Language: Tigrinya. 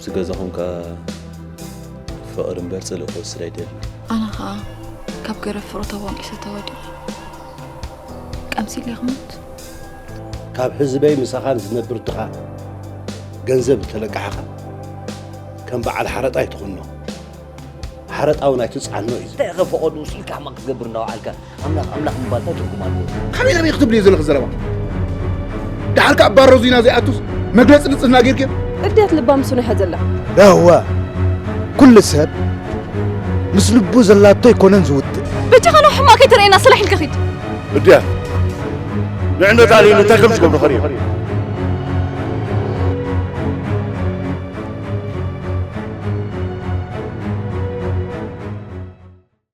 ዝገዛኹም ከኣ ፍቕሪ እምበር ጽልኢ ክወስድ ኣይደልን። ኣነ ኸኣ ካብ ገረብ ፍቕሪ ተቧንቂሰ ተወዲቐ ቀምሲለ ክሞት። ካብ ህዝበይ ምሳኻን ዝነብር ድኻ ገንዘብ ዝተለቃሕኻ ከም በዓል ሓረጣ ኣይትኹኖ፣ ሓረጣ እውን ኣይትጻዕኖ እዩ። እንታይ ኢኸ ፈቐዱ ኢልካ ሕማቕ ክትገብር እናወዓልካ ኣምላኽ ኣምላኽ ምባል እንታይ ትርጉም ኣለዎ? ካበይ ናበይ ክትብል እየ ዘለኺ ዘረባ? ደሓር ከኣ ባሮ ዙይና ዘይኣቱስ መግለፂ ንፅህና ጌርክዮ? እድያት ልባ ምስኑ ይሐዘላ። ዳዋ ኩሉ ሰብ ምስ ልቡ ዘላቶ ኣይኮነን ዝውድእ። በጃኻ ነው ሕማቕ ከይትርእየና ስራሕ ኢልካ ኺድ። እድያት ንዕነታ ልኢሉ እንታይ ከም ዝገብሩ ኸርእዮም።